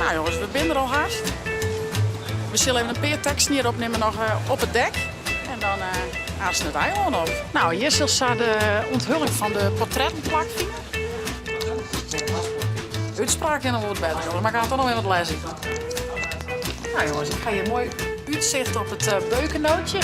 Nou jongens, we binne der al hast. We sille even in pear teksten hjir opnimme noch op it dek. En dan aanst it eilân op. Nou, hjir sil sa de onthulling fan de portretten plakfine. Uitspraak kin noch wol wat better, jongens, mar ik ha toch noch even wat les yn. Nou jongens, ik ha hjir moai útsicht op it beukenootje.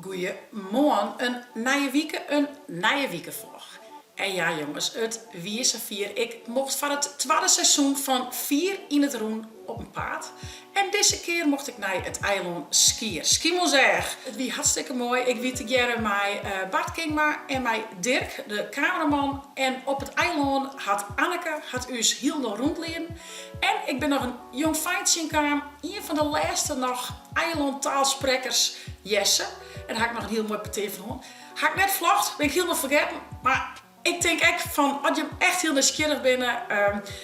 Goeiemoarn, in nije wike, in nije wikevlog. En ja jonges, it wie safier, ik mocht foar it twadde seizoen fan Fier yn it Rûn op 'en paad. En dizze kear mocht ik nei it eilân Skier, Skiermûntseach. It wie hartstikke moai, ik wie tegearre mei Bart Kingma en mei Dirk, de kameraman. En op it eilân hat Anneke hat ús hielendal rûnlieden. En ik bin noch in jongfeint tsjinkaam, ien fan de lêste noch eilântaalsprekkers, Jesse. En dêr ha ik noch in hiel moai petear fan hân. Ha ik net vlogd, bin ik hielendal fergetten. Mar ik tink ek fan as jim echt hiel nijsgjirrich binne,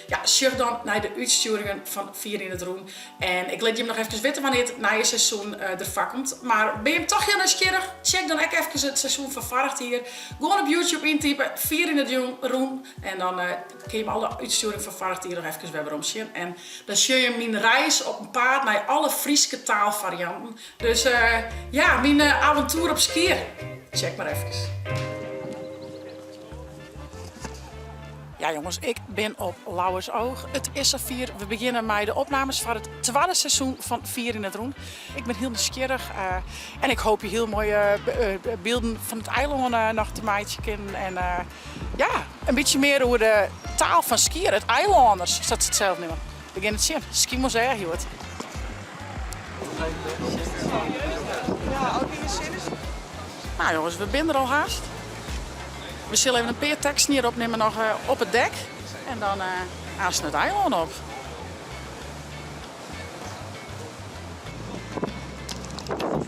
ja, sjoch dan nei de útstjoeringen fan Fier yn it Rûn. En ik lit jim noch efkes witte wannear't it nije seizoen derfoar komt. Mar bin jim toch hiel nijsgjirrich, check dan ek efkes it seizoen fan foarich jier. Gewoan op YouTube yntype Fier yn it Rûn en dan kinne jim alle útstjoeringen fan foarich jier noch efkes wer werom sjen. En dan sjogge jim myn reis op 'en paad nei alle Fryske taalfarianten. Dus ja, myn avontoer op Skier. Check mar efkes. Ja jongens, ik bin op Lauwersoog. It is safier, we begjinne mei de opnames foar it twadde seizoen fan Fier yn it Rûn. Ik bin hiel nijsgjirrich en ik hoopje hiel moaie bylden fan it eilân noch te meitsjen kinnen. En ja, in bytsje mear oer de taal fan Skier, it eilâners, sa't se it sels neame. We gean it sjen. Skiermûntseach hjoed. Nou jongens, we binne der al hast. We sille even in pear teksten hjir opnimme noch op it dek. En dan aanst it eilân op.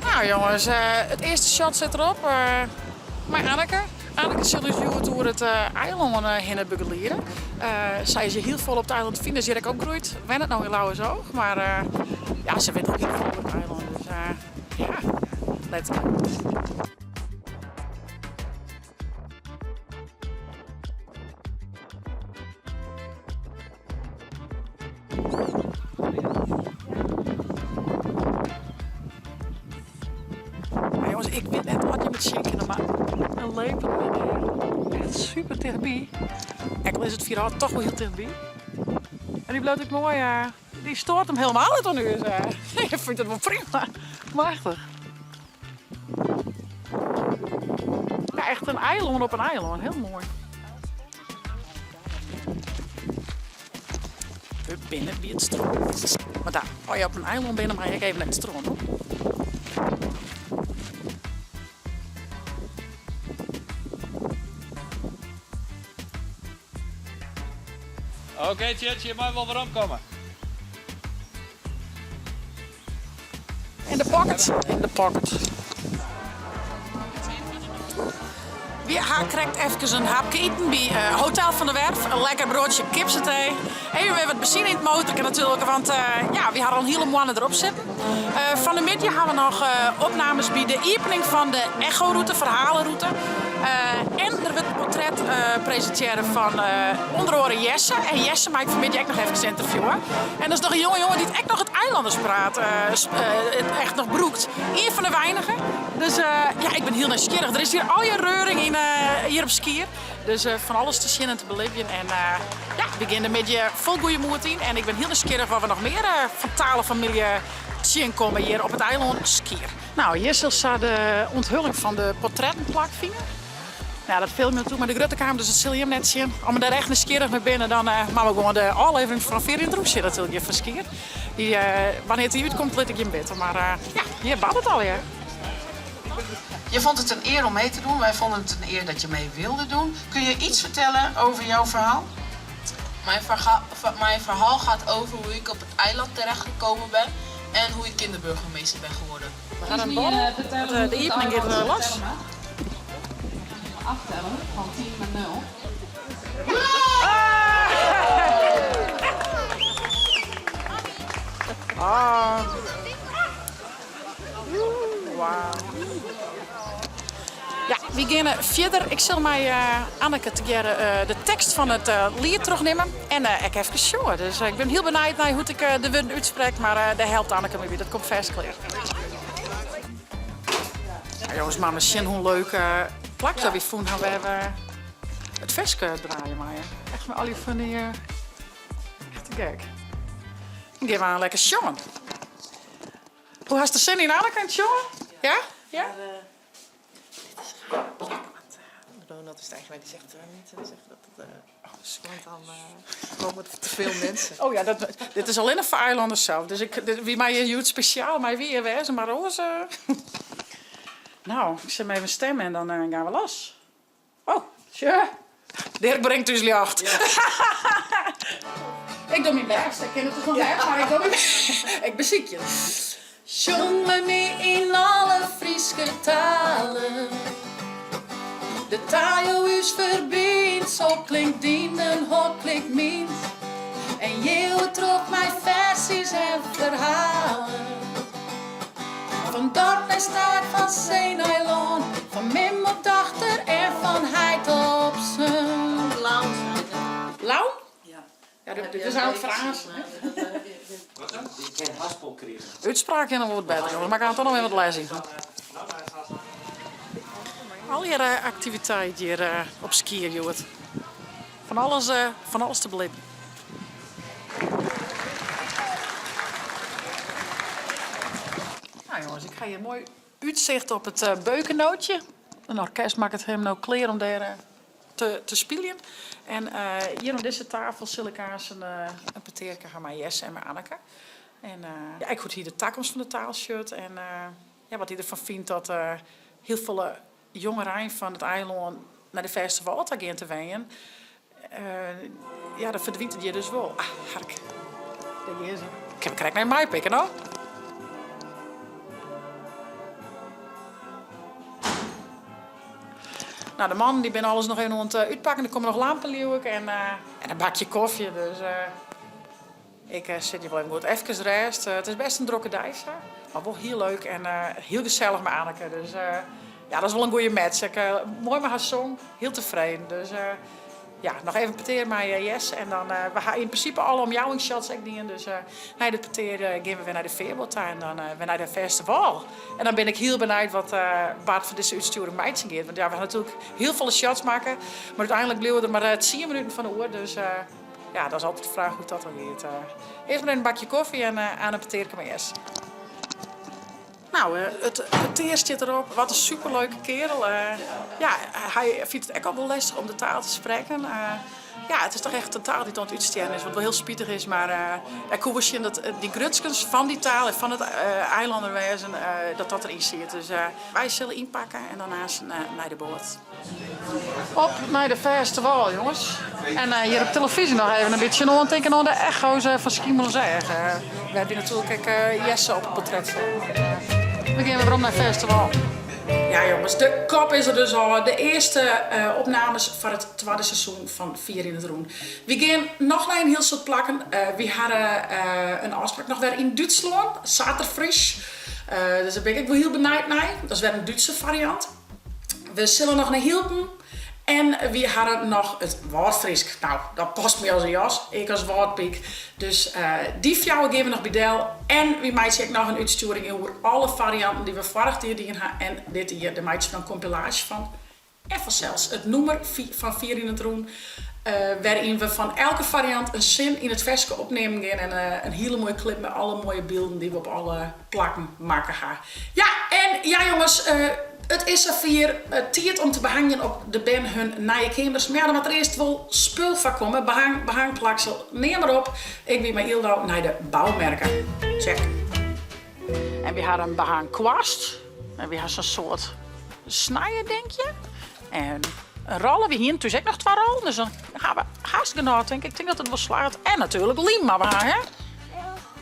Nou jongens, it earste shot sit derop mei Anneke. Anneke sil ús hjoed oer it eilân hinne begeliede. Sy is hjir hiel folle op it eilân te finen, is hjir ek opgroeid. Wennet no yn Lauwersoog, mar ja, se wit wol hiel folle oer it eilân. Dus ja, letterlik. Jongens, ik wit net wat jim it sjen kinne, mar in lepel echt super tichtby. Ek al is it fier ôf, toch wol hiel tichtby. En dy bliuwt ek moai, dy stoart him helemaal net oan ús. Ik fyn it wol prima. Machtich. Ja, echt in eilân op in eilân. Hiel moai. We binne by it strân. Want daar, as je op in eilân binne, mei je ek even nei it strân, hoor. Oké, Tjitske, je mei wol werom komme. In de pocket. In de pocket. Wy ha krekt efkes in hapke iten by Hotel van der Werf. In lekker broadsje kipsatee. Even wer wat benzine yn it motorke natuerlik, want ja, wy ha al in hiele moanne derop sitten. Fan de middei ha we noch opnames by de iepening fan de Echo-rûte, ferhalenrûte. En der wurdt in portret presintearre fan ûnder oare Jesse. En Jesse mei ik fanmiddei ek noch efkes ynterviewe. En dat is noch in jonge jonge dy't ek noch it eilanderspraat echt noch brûkt. Ien fan de weinigen. Dus ja, ik bin hiel nijsgjirrich. Der is hjir allegear reuring yn hjir op Skier. Dus fan alles te sjen en te belibjen. En ja, we gean de middei fol goede moed yn. En ik bin hiel nijsgjirrich wat we noch mear fan talenfamylje tsjinkomme hjir op it eilân Skier. Nou, hjir sil sa de onthulling fan de portretten plakfine. Nou, dat filmje we natuerlik mei de grutte kamera, dus dat sille jim net sjen. As we dêr echt nijsgjirrich nei binne, dan moatte we gewoan de ôflevering fan Fier yn it Rûn sjen natuerlik hjir fan Skier. Dy, wannear't dy útkomt, lit ik jim witte. Mar ja, hjir bart it allegear. Je vond het een eer om mee te doen. Wij vonden het een eer dat je mee wilde doen. Kun je iets vertellen over jouw verhaal? Mijn mijn verhaal gaat over hoe ik op het eiland terechtgekomen ben en hoe ik kinderburgemeester ben geworden. We gaan een borrel. De iepening giet los. Aftellen van 10 naar 0. Ah. Wauw. Ja, Wy geane fierder. Ik sil mei Anneke tegearre de tekst fan it liet trochnimme en ek efkes sjonge. Dus ik bin hiel benijd nei hoe't ik de wurden útsprek, mar dêr helpt Anneke my by. Dat komt fêst klear. Jonges, mar ris sjen hoe leuk plak dat wy fûn ha wêr we it ferske draaie meie. Echt mei al dy fan dy echt te gek. Dan gean we aan lekker sjongen. Hoe hast der sin yn Anneke, yn it sjongen? Ja? Ja? Dit is raar plak, want Ronald is de eigenaar, die zegt niet zeggen dat het, want dan komen er te veel mensen. Oh ja, dat, dit is allinnich foar eilanders sels. Dus ik, dit, wy meie hjoed spesjaal mei wy hjir wêze, mar oars. No, ik set him even stimme en dan gaan we los. Oh, sjoch. Dirk bringt ús ljocht. Ik doch myn bêst. Ik kin it dus noch net, mar ik doch myn bêst. Ik besykje it. Sjong mei my yn alle Fryske talen. De taal jo ús ferbynt, sa klinkt dyn en ho klinkt myn. En jiuwe troch mei fersys en ferhalen. Fan dorp nei stêd, fan see nei lân, fan mem op dochter en fan heit op soan. Laun? Ja. Ja, dit is eigenlijk Frans. Wat dan? Dy kin haspel krigen. Utspraak kin noch wol wat better, jonges, mar ik ha toch noch even wat les yn. Allegear aktiviteit hjir op Skier hjoed. Fan alles, fan alles te belibjen. Nou jonges, ik ha hjir moai útsicht op it Beukenootje. In orkest makket him no klear om dêr te spyljen. En hjir oan dizze tafel sil ik aanst in petearke ha mei Jesse en mei Anneke. En ja, ek hoe't hy de takomst fan de taal sjocht en ja, wat hy derfan fynt dat hiel folle jongerein fan it eilân nei de fêste wâl ta gean te wenjen. Ja, dan ferdwynt it hjir dus wol. Ah, hark. Dêr gean se. Kin we krekt nei meipikke, no? Nou, de mannen dy binne alles noch even oan it útpakken. Der komme noch lampen, leau ik, en in bakje kofje. Dus ik sit hjir wol even goed. Efkes rêst. It is bêst in drokke dei sa, mar wol hiel leuk en hiel gesellich mei Anneke. Dus ja, dat is wol in goede match. Ik moai mei har song, hiel tefreden. Dus ja, noch even petear mei Jesse en dan we ha yn prinsipe alle omjouwingsshots ek dien. Dus nei dit petear gean we wer nei de fearboat ta en dan wer nei de fêste wâl. En dan bin ik hiel benijd wat Bart fan dizze útstjoering meitsjen giet. Want ja, we ha natuerlik hiel folle shots makke, mar úteinlik bliuwe der mar tsien minuten fan oer. Dus ja, dat is altyd de fraach hoe't dat dan giet. Earst mar even in bakje kofje en aan in petearke mei Jesse. Nou, it petear stiet derop. Wat in superleuke kerel. Ja, hy fynt it ek al wol lestich om de taal te sprekken. Ja, it is toch echt in taal dy't oan it útstjerren is, wat wol hiel spitich is. Mar ik koe wol sjen dat dy grutskens fan dy taal en fan it eilanner wêzen, dat dat deryn siet. Dus wy sille ynpakke en dan aanst nei de boat. Op nei de fêste wâl, jonges. En hjir op telefyzje noch even in bytsje oantinken oan de echo's fan Skiermûntseach. Wêr't wy natuerlik ek Jesse op it portret setten. We gean wer werom nei fêste wâl. Ja jonges, de kop is der dus ôf. De earste opnames foar it twadde seizoen fan Fier yn it Rûn. Wy gean noch nei in hiel soad plakken. Wy hawwe in ôfspraak noch wer yn Dútslân, Saterfrisch. Dus dêr bin ik ek wol hiel benijd nei. Dat is wer in Dútse fariant. We sille noch nei Hylpen en wy hawwe noch it Wâldfrysk. Nou, dat past my as in jas, ik as Wâldpyk. Dus dy fjouwer gean we noch by del. En wy meitsje ek noch in útstjoering oer alle farianten dy't we foarich jier dien ha en dit jier. Dêr meitsje we dan in kompilaasje fan. En fansels it nûmer fan Fier yn it Rûn, wêryn we fan elke fariant in sin yn it ferske opnimmen gean en in hiele moaie klip mei alle moaie bylden dy't we op alle plakken makke ha. Ja, en ja jonges, it is safier, tiid om te behangjen op de bern hun nije keamers. Mar ja, der moat der earst wol spul foar komme, behang, behangplaksel, neam mar op. Ik wie mei Yldo nei de boumerke. Check. En wy ha in behangkwast en wy ha sa'n soart snijerdinkje en in rolle. Wy hiene thús ek noch twa rollen, dus dan ha we hast genôch tink ik. Ik tink dat it wol slagget. En natuerlik lym moatte we ha, hè?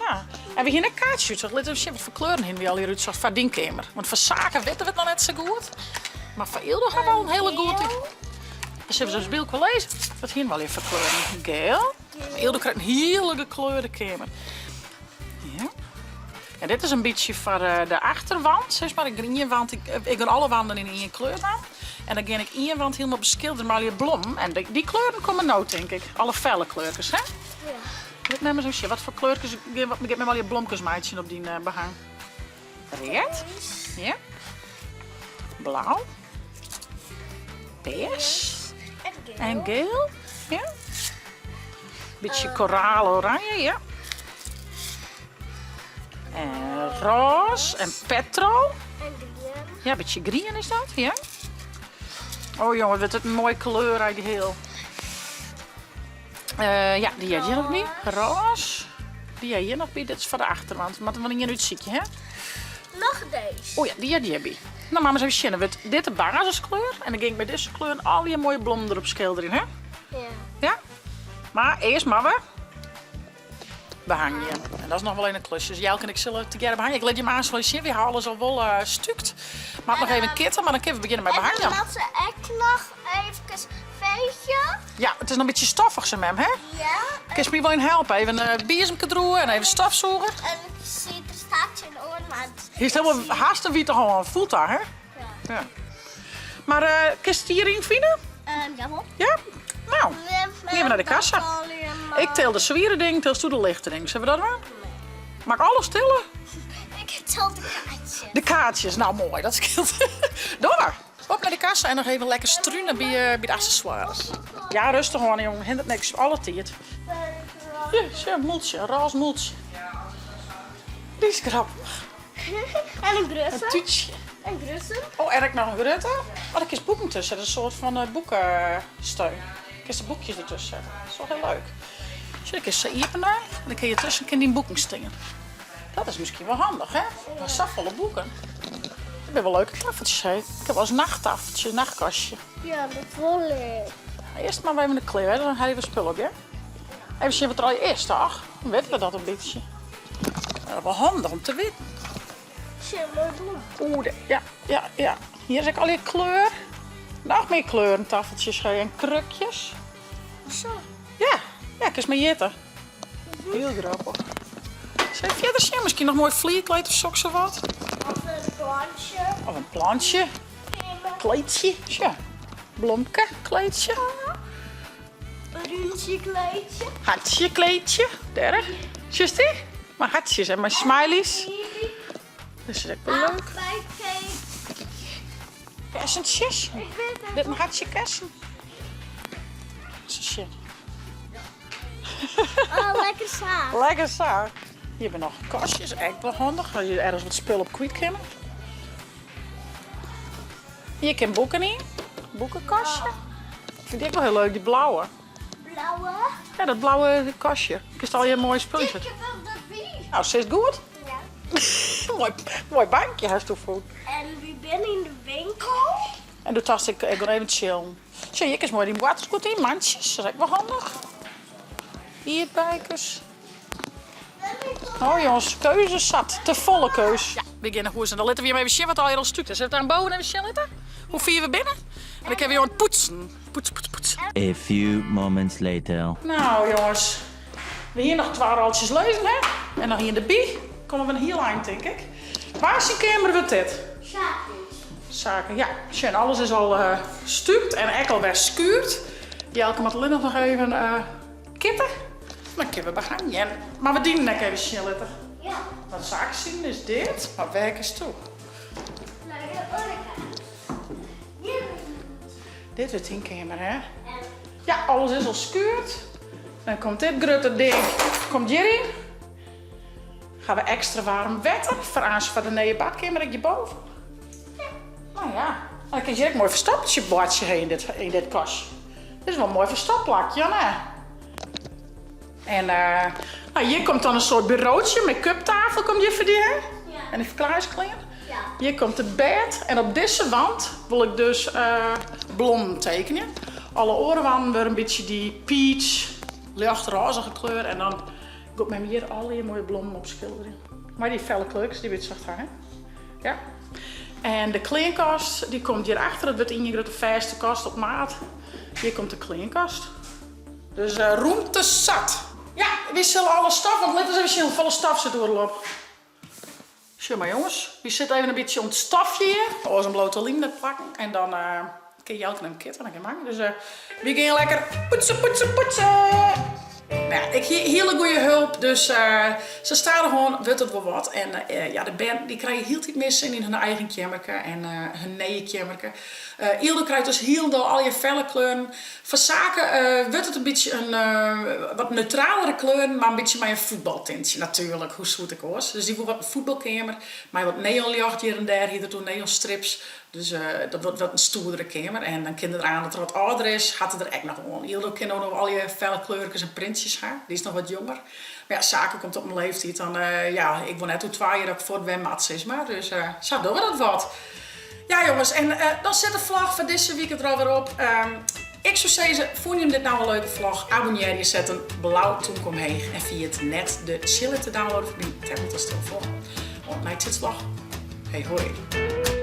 Ja. En we hiene ek kaartsjes útsocht. Lit even sjen wat foar kleuren hiene wy allegear útsocht foar dyn keamer. Want foar Sake witte we it noch net sa goed. Mar foar Yldo ha we al in hiele goed idee. Dan sille we se ris by elkoar lizze. Wat hiene we allegear foar kleuren? Geel. Yldo krijt in hiele gekleurde keamer. Ja. En dit is in bytsje foar de achterwand, sis mar, de griene wand. Ik gean alle wanden yn ien kleur dwaan. En dan gean ik ien wand hielendal beskilderen mei allegear blommen. En dy kleuren komme no tink ik. Alle felle kleurkes, hè? Ja. Lit mem ris even sjen. Wat foar kleurkes gean giet mem allegear blomkes meitsjen op dyn behang? Read. Ja. Blau. Pears. En geel. En geel. Ja. Bytsje koraal oranje, ja. En rôs en petrol. En grien. Ja, bytsje grien is dat, ja. Oh jonge, wurdt it in moai kleurrijk geheel. Eh, ja, dy heart hjir noch by. Rôs. Dy heart hjir noch by. Dit is foar de achterwand. Moatte we ien útsykje, hè? Noch deze. Oh ja, dy heart hjirby. No, moatte we ris even sjen. Dan wurdt dit de basiskleur. En dan gean ik mei dizze kleuren allegear moaie blommen derop skilderjen, hè? Ja. Ja? Mar earst moatte we behangje. En dat is noch wol even in klusje. Dus Jelke en ik sille tegearre behangje. Ik lit jim aanst wol even sjen. Wy ha alles al wol stúkt. Moat noch even kitten, mar dan kinne we begjinne mei En dan behangjen. moat ze ek noch eefkes veegje. Ja, it is noch in bytsje stoffich, sei mem, hè? Ja. Kinst my wol even helpe? Even in biezemke droe en even stofsûger. En ik zie er staat in oor, maar het Hiest helemaal hast in wiete hân. Voelt dat, hè? Ja. Ja. Mar eh, kinst it hjiryn fine? Um, jawol. Ja? Nou, gean we nei de kassa. Ik til de swiere dingen, tilst do de lichte dingen. Sille we dat dwaan? Moat ik alles tille? Ik til de kaartjes. De kaartjes, nou moai, dat skeelt. Doe mar. Op nei de kassa en noch even lekker strunen by, eh, by de accessoires. Ja, rêstich oan, jong. Hindert niks. Alle tiid. Ja, sjoch, in mûltsje, in rôze mûltsje. Dy is grappich. En in grutte. In tútsje. In grutte. Oh, en ek noch in grutte. Oh, dêr kinst boeken tusken sette. In soart fan eh, boekensteun. Kinst de boekjes dertusken sette. Dat is wol hiel leuk. Sjoch, dan kinst se iepen dwaan. En dan kin je tusken kin dyn boeken stean. Dat is miskien wol handich, hè? Mar safolle boeken. Dat binne wol leuke taffeltsjes, hè? Ik ha wolris nachttaffeltsje, nachtkastje. Ja, dat wol ik. Earst mar even de klear, hè? Dan ha je wer spul op, ja? Even sjen wat der allegear is, toch? Dan witte we dat in bytsje. Dat is wol handich om te witten. Sjen, moai bloem. Oeh, ja, ja, ja. Hjir is ek allegear kleur. Noch mear kleuren, taffeltsjes hè, en krukjes. Zo. Ja, ja, kinst mei jitte. Hiel grappich. Sil even fierder sjen, miskien noch moai flierkleed of soks of wat. Of in plantsje. Of in plantsje. Kleedsje, sja. Blomke, kleedsje. Een rútsje kleedsje. Hartsje kleedsje, dêr. Sjochst dy? Mei hartsjes en mei smileys. Dit is ek wol leuk. Kessentsjes. Dit in hartsje kessen. Sa sjen. Oh, lekker sa. Lekker sa. Hjir binne noch kastjes, ek wol handich as je ergens wat spul op kwyt kinne. Hjir kin boeken yn. Boekenkastje. Fyn ik ek wol hiel leuk, dy blauwe. Blauwe? Ja, dat blauwe kastje. Kinst allegear moaie spullen Ik heb wel dat wie. Nou, sis goed? Ja. moai, moai bankje hast do fûn. En we binne yn de winkel. En doe tocht ik, ik gean even chillen. Sjoch, hjir kinst moai dyn boartersguod yn, mantsjes, dat is ek wol handich. Ierdbeikers. Oh jongens, keuze zat. Te folle keus. Ja, we gean nei hûs en dan litte we jim even sjen wat allegear al stúkt is. Sille we it boven even sjen litte? Hoe fier we binne? En dan kinne we jo oan it poetsen. Poets, poets, poets. A few moments later. Nou jongens, we hiene noch twa roltsjes lizzen hè? En noch ien derby. Komme we in hiel ein tink ik. Wa syn keamer wurdt dit? Saken. Saken, ja. Sjen, alles is al uh, stúkt en ek al wer skuurd. Jelke moat allinnich noch even uh, kitte. Dan kinne we behangjen. Mar we dienen ek even sjen litte. Ja. Want saken syn is dit, mar wêr kinst toe? Nei de oare kant. Hjir. Dit wurdt dyn keamer, hè? Ja, alles is al skuurd. Dan komt dit grutte ding komt hjiryn. Gaan we ekstra waarm wetter foar aanst foar de nije badkeamer ek hjirboven. Nou ja, dan kin hjir ek moai ferstoppertsje boartsje hê yn dit, yn dit kastje. Dit is wol in moai ferstopplakje, hè? En uh, nou, hjir komt dan in soart bureautsje, make-up tafel komt hjir foar dy, hè? Ja. En de ferklaaiklean. Ja. Hjir komt it bêd en op dizze wand wol ik dus uh, blommen tekenje. Alle oare wanden wurde in bytsje dy peach, ljocht rôzige kleur en dan Giet mem hjir allegear moaie blommen op skilderjen. Mei dy felle kleurkes dy't we útsocht ha, hè? Ja. En de kleankast, dy komt hjir achter. It wurdt ien grutte fêste kast op maat. Hjir komt de kleankast. Dus uh, rûmte sat. Ja, wy sille alle stof, want lit ris even sjen hoefolle stof sit oeral op. Sjoch mar jonges, wy sitte even in bytsje oan it stofje hjir. Oars dan bliuwt de lym net plakken. En dan uh, Kin Jelke him kitte, dan kin mank. Dus wy gean lekker poetse, poetse, poetse! Nou ja, ik hie hiele goede hulp, dus sa stadichoan wurdt it wol wat. En ja, de bern dy krije hieltyd mear sin yn hun eigen keammerke en hun nije keammerke. Yldo krijt dus hielendal allegear felle kleuren. Foar Sake wurdt it in bytsje in wat neutralere kleuren, mar in bytsje mei in fuotbaltintsje natuerlik, hoe soe it ek oars. Dus dy woe wat in fuotbalkeamer mei wat neonljocht hjir en dêr, hie er it oer neonstrips. Dus dat wurdt wat in stoerdere keamer. En dan kin er aan dat er wat âlder is, hat er der ek noch oan. Yldo kin no noch allegear felle kleurkes en printsjes ha, dy is noch wat jonger. Mar ja, Sake komt op in leeftiid, dan ja, ik wol net oer twa jier dat ik fuort wer moat sis mar. Dus sa dogge we dat wat. Ja jonges, en dan sit de vlog foar dizze wike der alwer op. Ik soe sizze, fûn jim dit nou in leuke vlog? Abonnearje, set in blau tûmke omheech en ferjit net de chiller te downloaden foar dyn tablet as telefoan. Oant nei tsjitsvlog. Hey hoi.